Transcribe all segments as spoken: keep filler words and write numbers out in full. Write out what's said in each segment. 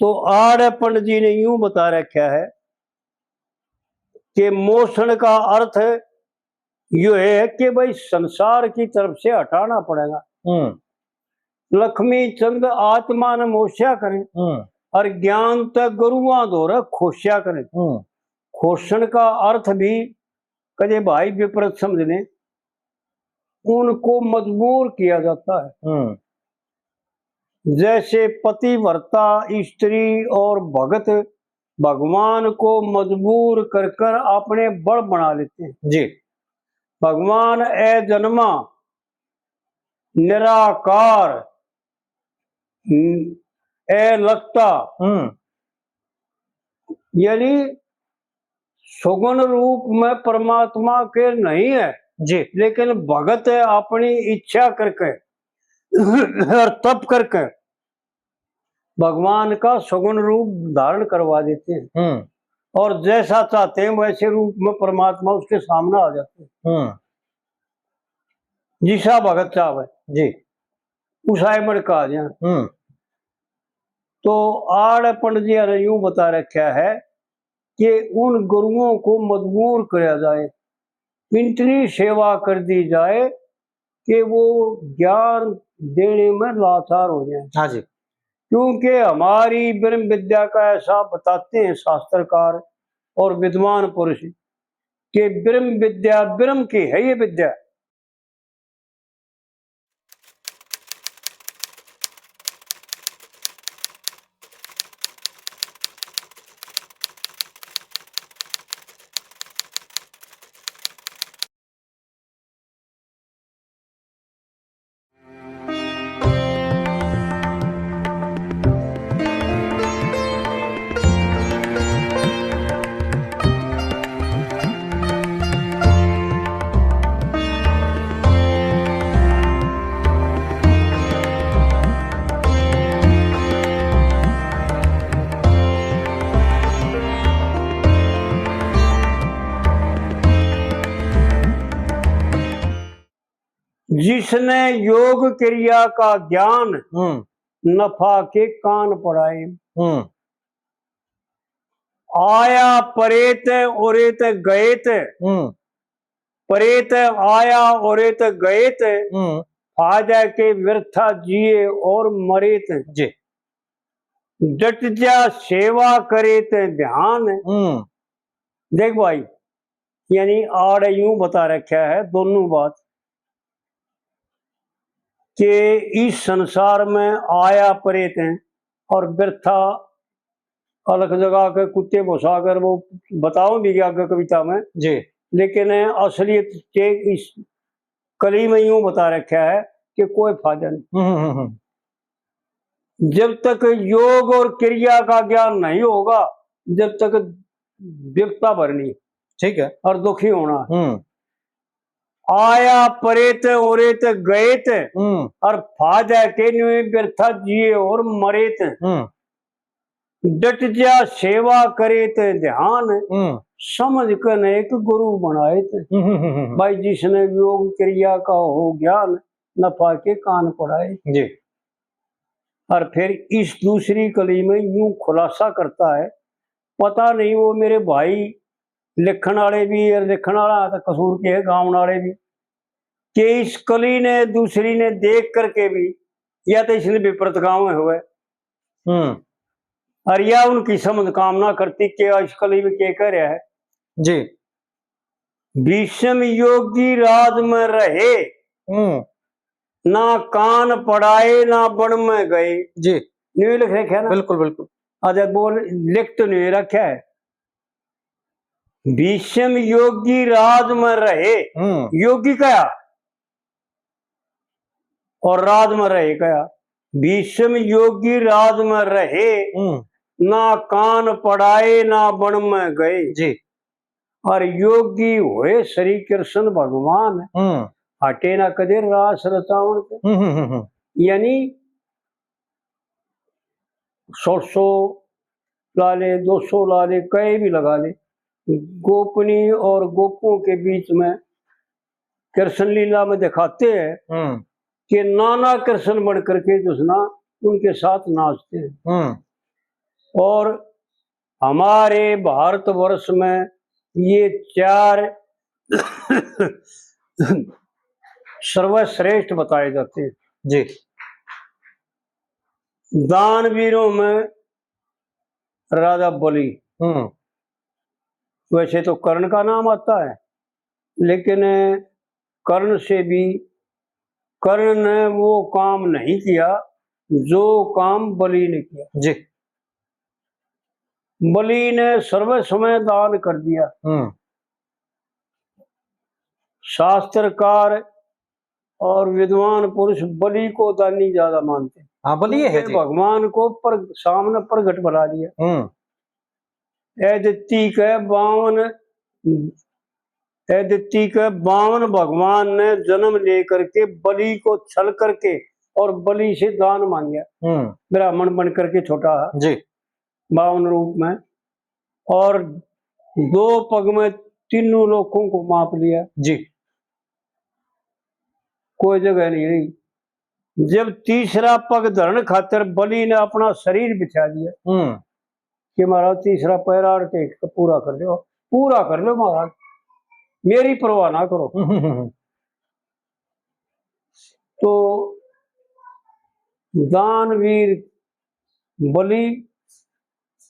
तो आड़े पंडित जी ने यूं बता रखा है कि मोषण का अर्थ यो है कि भाई संसार की तरफ से हटाना पड़ेगा। हम्म। लक्ष्मी चंद आत्मा ने मोस्या करें हम्म। और ज्ञान तक गुरुआं धोरे खोस्या करें। हम्म। खोसण का अर्थ भी कदे भाई विपरीत समझ लें, उनको मजबूर किया जाता है। हम्म। जैसे पतिव्रता स्त्री और भगत भगवान को मजबूर कर कर अपने बल बना लेते हैं। जी। भगवान अजन्मा, निराकार, न-, अलकता, हम्म। यानी सगुण रूप में परमात्मा के नहीं है, जी। लेकिन भगत अपनी इच्छा करके और तप करके भगवान का सगुण रूप धारण करवा देते हैं। हम्म। और जैसा चाहते हैं वैसे रूप में परमात्मा उसके सामने आ जाते हैं। हम्म। जिसा भगत चाहे, जी। उसाए मड़का आ जाए। हम्म। तो आड़ पंडित जी ने यूं बता रखा है कि उन गुरुओं को मजबूर करा जाए, इतनी सेवा कर दी जाए कि वो ज्ञान देने में लाचार हो जाए। हाँ जी। क्योंकि हमारी ब्रह्म विद्या का ऐसा बताते हैं शास्त्रकार और विद्वान पुरुष कि ब्रह्म विद्या, ब्रह्म की है ये विद्या। जिसने योग क्रिया का ज्ञान हम्म। नफा के कान पढ़ाए। हम्म। आया परेत ओरेत गएत, हम्म। परेत आया ओरेत गएत, हम्म। फायदा के व्यर्था जिए और मरेत। जी। डट जा सेवा करेत ध्यान। हम्म। देख भाई, यानी आड़े यूं बता रखा है दोनों बात कि इस संसार में आया परेत हैं और व्यर्था अलख जगा के कुत्ते भुसा कर वो बताओ भी आगे कविता में। जी। लेकिन असलियत के इस कली में यूं बता रखा है कि कोई फायदा नहीं। हम्म, हम्म, हम्म। जब तक योग और क्रिया का ज्ञान नहीं होगा, जब तक विपत्ता भरनी। ठीक है। और दुखी होना। हम्म। आया परेत ओरेत गएत, हम्म। और फायदा के न्यू व्यर्था जिए और मरेत। हम्म। डट जा सेवा करेत ध्यान, हम्म। समझ कन एक गुरु बनाएत। हम्म, हम्म, हम्म, हम्म। भाई, जिसने योग क्रिया का हो ज्ञान, नफा के कान पढ़ाए। जी। और फिर इस दूसरी कली में यूं खुलासा करता है, पता नहीं वो मेरे भाई लिखण आले भी, और लिखण आला तो कसूर के है, गावण आले भी, कि इस कली ने दूसरी ने देख करके भी, या तो इसने विपरीत गावे हुए। हम्म। और या उनकी समझ काम ना करती कि इस कली में के कह रहा है। जी। भीष्म योगी राज में रहे, हम्म। ना कान पढ़ाए ना वन में गए। जी। न्यू लिख रखा है ना? बिल्कुल, बिल्कुल। अच्छा, बोल, लिख तो न्यू रखा है। भीष्म योगी राज में रहे, हम्म। योगी कहा और राज में रहे कहा। भीष्म योगी राज में रहे, हम्म। ना कान पढ़ाए ना वन में गए। जी। और योगी होए श्री कृष्ण भगवान, हम्म। हटे ना कदे रास रचावन के। हम्म, हम्म, हम्म, हम्म। यानी सौ सौ ला ले, दो सौ ला ले, कई भी लगा ले, गोपनी और गोपों के बीच में कृष्ण लीला में दिखाते हैं हम्म। कि नाना कृष्ण बन करके जो है ना उनके साथ नाचते हैं। हम्म। और हमारे भारतवर्ष में ये चार सर्वश्रेष्ठ बताए जाते हैं। जी। दानवीरों में राजा बलि। हम्म। वैसे तो कर्ण का नाम आता है, लेकिन कर्ण से भी, कर्ण ने वो काम नहीं किया जो काम बलि ने किया। जी। बलि ने सर्व समय दान कर दिया। हम्म। शास्त्रकार और विद्वान पुरुष बलि को दानी ज्यादा मानते हैं। हाँ, बलि है क्योंकि जी। भगवान को पर, सामने प्रगट बना दिया। हम्म। ए दित्ती के बावन, ए दित्ती के बावन भगवान ने जन्म लेकर के बलि को छल करके और बलि से दान मांगा। हम्म। ब्राह्मण बन करके छोटा जी। बावन रूप में, और दो पग में तीनों लोकों को माप लिया। जी। कोई जगह नहीं रही। जब तीसरा पग धरण खातर बलि ने अपना शरीर बिछा दिया हम्म। कि महाराज, तीसरा पैर आड़ के पूरा कर लो, पूरा कर लो महाराज, मेरी परवाह ना करो। हम्म। तो दानवीर बलि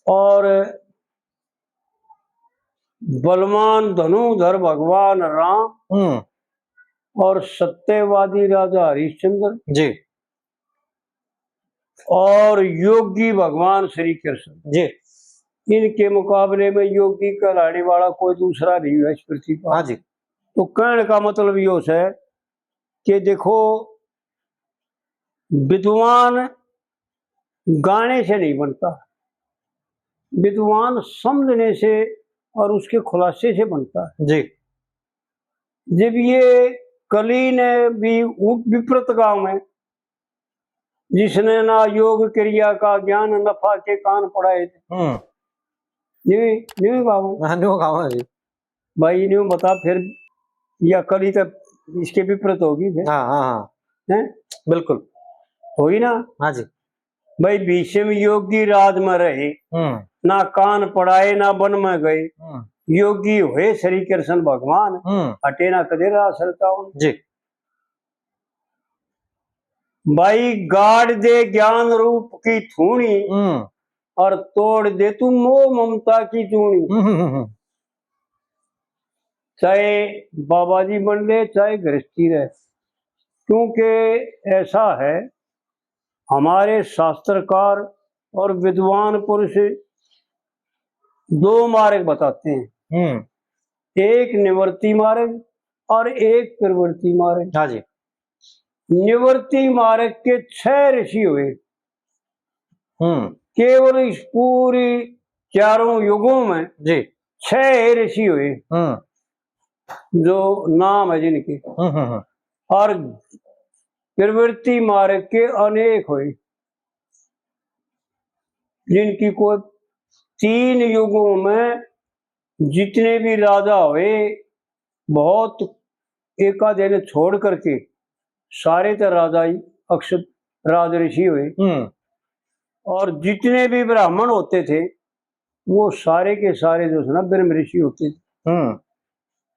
और बलवान धनुधर भगवान राम हम्म। और सत्यवादी राजा हरिश्चंद्र जी। और योगी भगवान श्री कृष्ण। जी। इनके मुकाबले में योगी कहलाने वाला कोई दूसरा नहीं हुआ इस पृथ्वी पर। हाँ जी। तो कहने का मतलब यो है कि देखो, विद्वान गाने से नहीं बनता, विद्वान समझने से और उसके खुलासे से बनता है। जी। जब ये कली ने भी उ-, विपरीत गाँव में, जिसने ना योग क्रिया का ज्ञान, नफा के कान पढ़ाए थे। हम्म। न्यू, न्यू गाँव। हाँ, न्यू गाँव है जी। भाई, न्यू बता फिर, या कली तो इसके विपरीत होगी फिर। हाँ, हाँ, हाँ। हैं? बिल्कुल। होगी ना? हाँ जी। भाई, भीष्म योगी राज में रहे, हम्म। ना कान पढ़ाए, ना वन में गए। हम्म। योगी हुए श्री कृष्ण भगवान, हम्म। हटे ना कदे रास रचावन। जी। भाई, गाड़ दे ज्ञान रूप की थूणी हम्म। और तोड़ दे तू मोह ममता की चूणी। हम्म, हम्म, हम्म। चाहे बाबा जी बन ले, चाहे गृहस्थी रहे, क्योंकि ऐसा है, हमारे शास्त्रकार और विद्वान पुरुष दो मार्ग बताते हैं, हम्म। एक निवर्ती मार्ग और एक प्रवृत्ति मार्ग। हाँ जी। निवर्ती मार्ग के छह ऋषि हुए। हम्म। केवल इस पूरी चारों युगों में जी। छह ऋषि हुए, हम्म। जो नाम है जिनके। हम्म, हम्म, हम्म। और प्रवृत्ति मार्ग के अनेक हुए, जिनकी कोई तीन युगों में जितने भी राजा हुए, बहुत एक आधे ने छोड़ करके सारे तो राजा ही अक्षत राज ऋषि हुए। हम्म। और जितने भी ब्राह्मण होते थे, वो सारे के सारे जो है ना, ब्रह्म ऋषि होते थे। हम्म।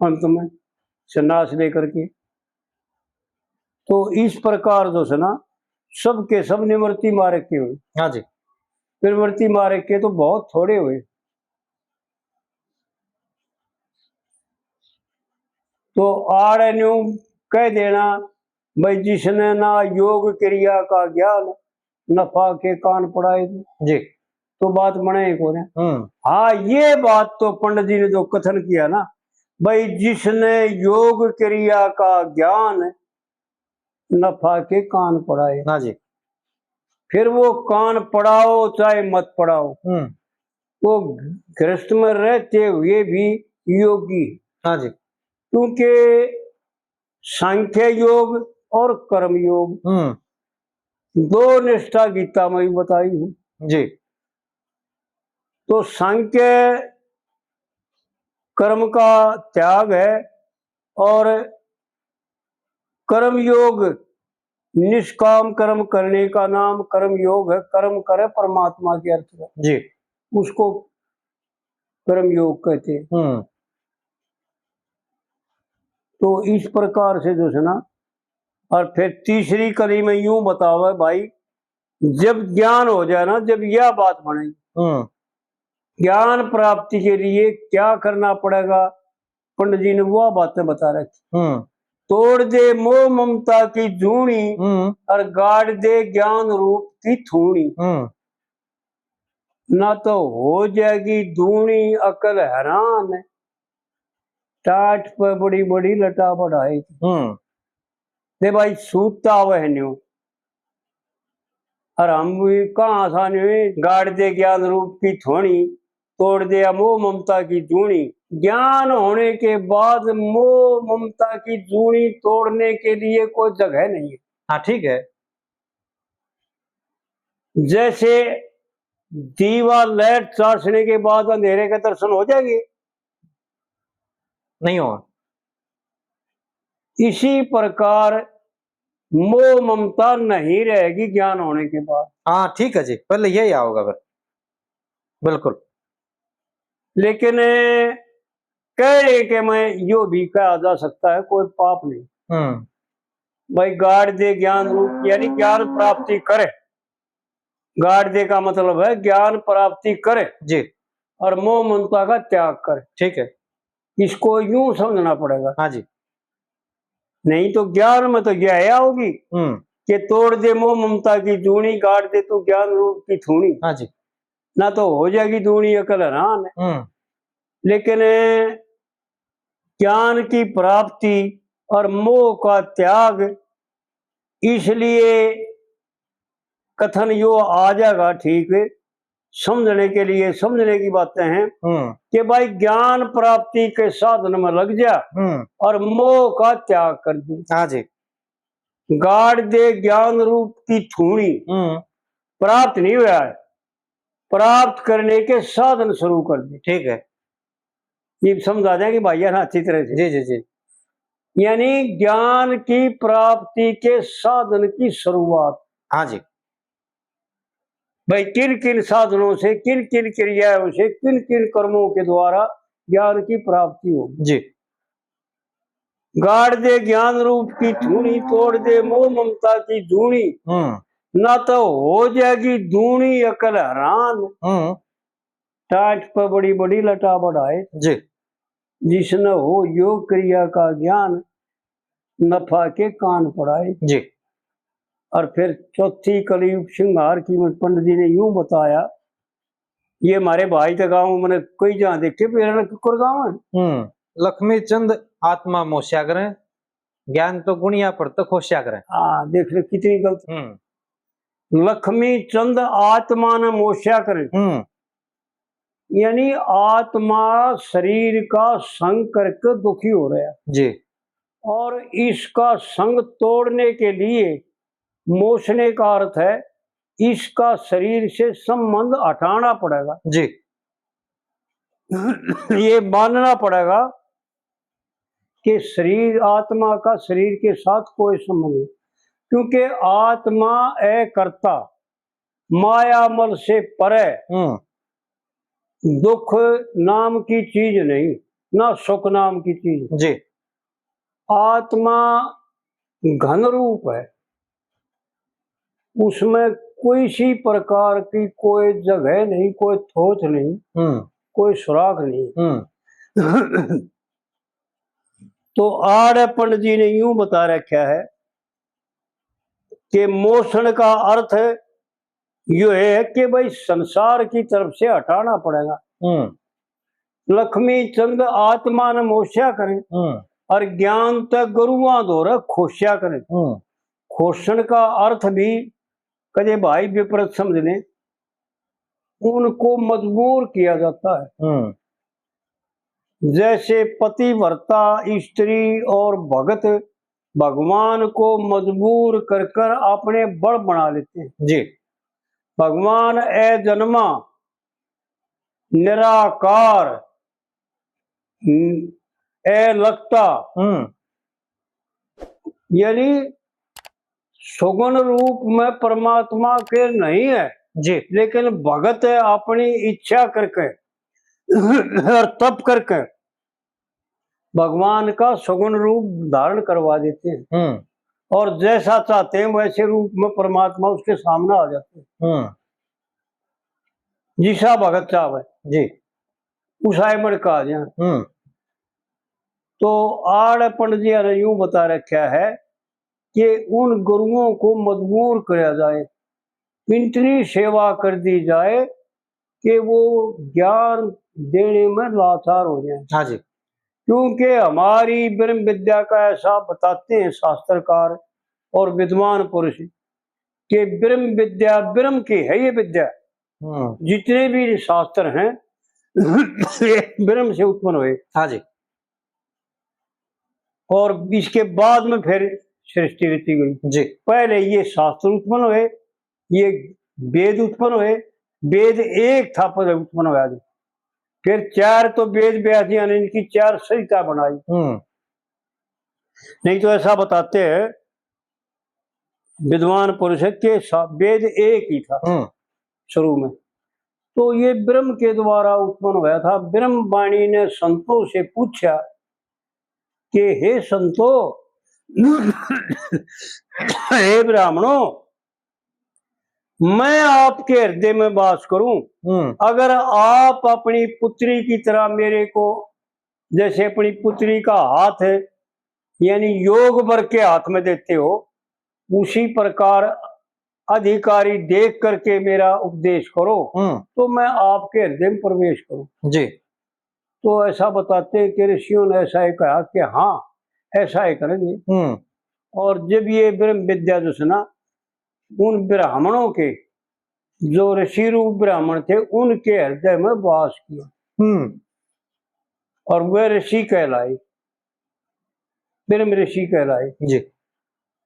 अंत में संन्यास लेकर के। तो इस प्रकार जो है ना, सब के सब निवर्ती मार्ग के हुए। हाँ जी। प्रवृत्ति मार्ग के तो बहुत थोड़े हुए। तो आड़े न्यू कह देना, भाई, जिसने ना योग क्रिया का ज्ञान, नफा के कान पढ़ाए थे। जी। तो बात बने ही कोने। हम्म। हाँ, ये बात तो पंडित जी ने जो कथन किया ना, भाई, जिसने योग क्रिया का ज्ञान, नफा के कान पढ़ाए। हाँ जी। फिर वो कान पढ़ाओ चाहे मत पढ़ाओ, हम्म। वो गृहस्थ में रहते हुए भी योगी। हाँ जी। क्योंकि सांख्य योग और कर्म योग, हम्म। दो निष्ठा गीता में भी बताई हूँ। जी। तो सांख्य कर्म का त्याग है और कर्म योग निष्काम कर्म करने का नाम कर्म योग है, कर्म करे परमात्मा के अर्थ है, जी। उसको कर्म योग कहते हैं। हम्म। तो इस प्रकार से जो है ना, और फिर तीसरी कली में यूं बतावे भाई, जब ज्ञान हो जाए ना, जब यह बात बने, हम्म। ज्ञान प्राप्ति के लिए क्या करना पड़ेगा, पंडित जी ने वह बातें बता रखी। हम्म। तोड़ दे मोह ममता की जूनी, हम्म। और गाड़ दे ज्ञान रूप की थूनी। हम्म। ना तो हो जाएगी दूनी अकल हैरान, टाट पे बड़ी बड़ी लटा बढ़ाए। हम्म। दे भाई, सूता वह न्यू। और हम भी कहाँ आसान हुए, गाड़ दे ज्ञान रूप की थोनी, तोड़ दे मोह ममता की जूनी। ज्ञान होने के बाद मोह ममता की जूनी तोड़ने के लिए कोई जगह नहीं है। हाँ, ठीक है। जैसे दीवा लाइट चासने के बाद अंधेरे के दर्शन हो जाएंगे, नहीं होगा। इसी प्रकार मोह ममता नहीं रहेगी ज्ञान होने के बाद। हाँ, ठीक है जी, पहले यही आओगा फिर। बिल्कुल। लेकिन कहने के में यो भी कहा जा सकता है, कोई पाप नहीं। हम्म। भाई, गाड़ दे ज्ञान रूप, यानी ज्ञान प्राप्ति करे। गाड़ दे का मतलब है ज्ञान प्राप्ति करे, जी। और मोह ममता का त्याग करे। ठीक है। इसको यूं समझना पड़ेगा। हाँ जी। नहीं तो ज्ञान में तो यह आओगी हम्म। कि तोड़ दे मोह ममता की जूनी, गाड़ दे तू ज्ञान रूप की थूनी। हाँ जी। ना तो हो जाएगी दूनी अकल हैरान। हम्म। लेकिन ज्ञान की प्राप्ति और मोह का त्याग, इसलिए कथन यो आ जाएगा ठीक, समझने के लिए, समझने की बातें हैं हम्म। कि भाई, ज्ञान प्राप्ति के साधन में लग जा हम्म। और मोह का त्याग कर दे। हाँ जी। गाड़ दे ज्ञान रूप की थूनी। हम्म। प्राप्त नहीं हुआ है, प्राप्त करने के साधन शुरू कर दे। ठीक है। ये समझा दें कि भाई, है ना, अच्छी तरह से। जी, जी, जी। यानी ज्ञान की प्राप्ति के साधन की शुरुआत। हाँ जी। भाई, किन किन साधनों से, किन किन क्रियाओं से, किन किन कर्मों के द्वारा ज्ञान की प्राप्ति होगी? जी। गाड़ दे ज्ञान रूप की थूनी, तोड़ दे मोह ममता की जूनी। हम्म। ना तो हो जाएगी दूनी अकल हैरान। हम्म। टाट पे बड़ी बड़ी लटा बढ़ाए। जी। जिसने हो योग क्रिया का ज्ञान, नफा के कान पड़ाए। जी। और फिर चौथी कली उपसंहार की में पंडित जी ने यूं बताया, ये हमारे भाई तो गाँव मैंने कई जहाँ देखे, मेरा ना कुकर गाँव है। हम्म। लक्ष्मी चंद आत्मा मोस्या करें, ज्ञान तो गुणिया पर तो खोस्या करें। हाँ, देख ले कितनी गलत। हम्म। लक्ष्मी चंद आत्मा ने मोस्या करें। हम्म। यानी आत्मा शरीर का संग करके दुखी हो रहा है। जी। और इसका संग तोड़ने के लिए मोचने का अर्थ है इसका शरीर से संबंध हटाना पड़ेगा। जी। ये मानना पड़ेगा कि शरीर, आत्मा का शरीर के साथ कोई संबंध नहीं, क्योंकि आत्मा अकर्ता, माया मल से परे, हम्म। दुख नाम की चीज नहीं, ना सुख नाम की चीज। जी। आत्मा घन रूप है, उसमें कोई सी प्रकार की कोई जगह नहीं, कोई थोथ नहीं, हम्म। कोई सुराख नहीं। हम्म। तो आड़े पंडित जी ने यूं बता रखा है कि मोचन का अर्थ यो है कि भाई संसार की तरफ से हटाना पड़ेगा। हम्म। लक्ष्मी चंद आत्मा ने मोस्या करें हम्म। और ज्ञान तक गुरुआं धोरे खोस्या करें। हम्म। खोसन का अर्थ भी कदे भाई विपरीत समझ लें, उनको मजबूर किया जाता है। हम्म। जैसे पतिव्रता स्त्री और भगत भगवान को मजबूर कर कर अपने बल बना लेते हैं। जी। भगवान अजन्मा, निराकार, न-, अलकता, हम्म। यानी सुगुण रूप में परमात्मा के नहीं है, जी। लेकिन भगत अपनी इच्छा करके और तप करके भगवान का सुगुण रूप धारण करवा देते हैं। हम्म। और जैसा चाहते हैं वैसे रूप में परमात्मा उसके सामने आ जाते हैं। हम्म। जिसा भगत चाहे, जी। उसाए मड़का आ जाए। हम्म। तो आड़ पंडित जी ने यूं बता रखा है कि उन गुरुओं को मजबूर करा जाए, इतनी सेवा कर दी जाए कि वो ज्ञान देने में लाचार हो जाए। हाँ जी। क्योंकि हमारी ब्रह्म विद्या का ऐसा बताते हैं शास्त्रकार और विद्वान पुरुष कि ब्रह्म विद्या ब्रह्म की है, ये विद्या। हम्म। जितने भी शास्त्र हैं, ये ब्रह्म से उत्पन्न हुए। हाँ जी। और इसके बाद में फिर सृष्टि रची गई। जी। पहले ये शास्त्र उत्पन्न हुए, ये वेद उत्पन्न हुए, वेद एक था पर उत्पन्न हुआ जी। फिर चार तो वेद व्यास जी ने इनकी चार संहिता बनाई। हम्म। नहीं तो ऐसा बताते हैं विद्वान पुरुष के सा-, वेद एक ही था हम्म। शुरू में। तो ये ब्रह्म के द्वारा उत्पन्न हुआ था। ब्रह्म वाणी ने संतों से पूछा कि हे संतो, हे ब्राह्मणों, मैं आपके हृदय में वास करूं, हम्म। अगर आप अपनी पुत्री की तरह मेरे को, जैसे अपनी पुत्री का हाथ है, यानी योग वर के हाथ में देते हो, उसी प्रकार अधिकारी देख करके मेरा उपदेश करो, हम्म। तो मैं आपके हृदय में प्रवेश करूं। जी। तो ऐसा बताते हैं कि ऋषियों ने ऐसा ही कहा कि हाँ, ऐसा ही करेंगे। हम्म। और जब ये ब्रह्म विद्या जो है ना, उन ब्राह्मणों के, जो ऋषि रूप ब्राह्मण थे, उनके हृदय में वास किया। हम्म। और वे ऋषि कहलाए, ब्रह्म ऋषि कहलाए। जी।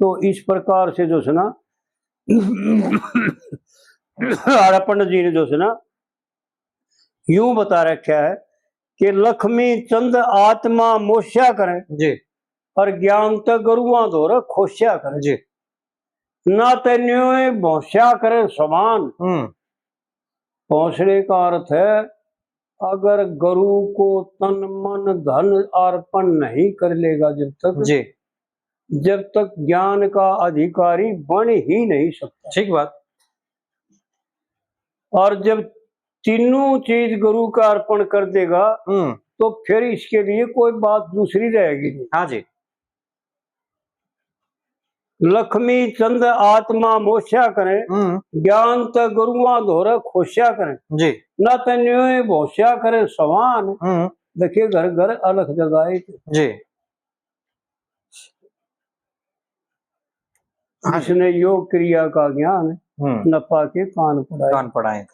तो इस प्रकार से जो है ना, आड़ा पंडित जी ने जो है ना, यूं बता रखा है कि लक्ष्मी चंद आत्मा मोस्या करें जी। और ज्ञान त गुरुआं धोरे खोस्या करें। जी। ना ते न्यों भौंस्या करें समान। हम्म। भौंसने का अर्थ है, अगर गुरु को तन मन धन अर्पण नहीं कर लेगा जब तक, जी। जब तक ज्ञान का अधिकारी बन ही नहीं सकता। ठीक बात। और जब तीनों चीज गुरु का अर्पण कर देगा, हम्म। तो फिर इसके लिए कोई बात दूसरी रहेगी नहीं। हाँ जी। लक्ष्मी चंद आत्मा मोस्या करें, हम्म। ज्ञान त गुरुआं धोरे खोस्या करें। जी। ना त न्यों भौंस्या करें समान, हम्म। देखिए घर घर अलख जगाए। जी। हाँ जी। जिसने योग क्रिया का ज्ञान, हम्म। न पाके कान पढ़ाए। कान पढ़ाए।